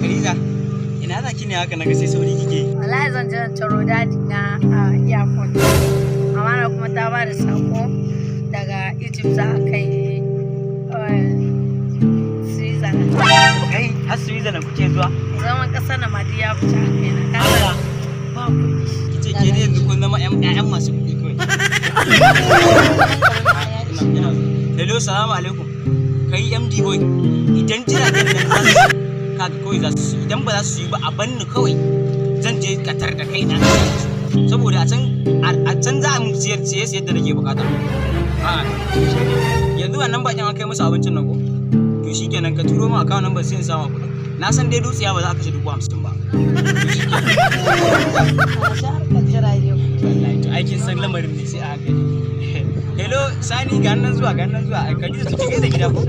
Khadija, ina za ki ne haka naga sai sauri kike yi? Wallahi zan je in taro daddy na a airport. Amana kuma ta ba da sako daga Egypt za a kai Switzerland. Kai, har Switzerland kuke zuwa? Zaman ƙasar na madi ya fice a kaina. Ka Allah. Ba kuɗi. Kice ke ne yanzu kun zama ƴaƴan masu kuɗi kawai. Ina zuwa. Hello, salamu alaikum. Kai MD boy, idan jiragen nan za su kaga kawai za su yi, idan ba za su yi ba a banni kawai zan je Qatar da kaina na siya musu. Saboda a can za a mun siyar siye siyar da nake bukata. A'a, yanzu wannan bakin an kai musu abincin nan ko? To shikenan, ka turo min account number sai in sama kuɗin. Na san dai dutsiya ba za a kashe 50,000 ba. To shikenan. A sha harkar jirage. Wallahi to aikin san lamarin ne sai a hankali. Hello, Sani, ga nan zuwa, ga nan zuwa. Khadija, to ki gaida gida ko?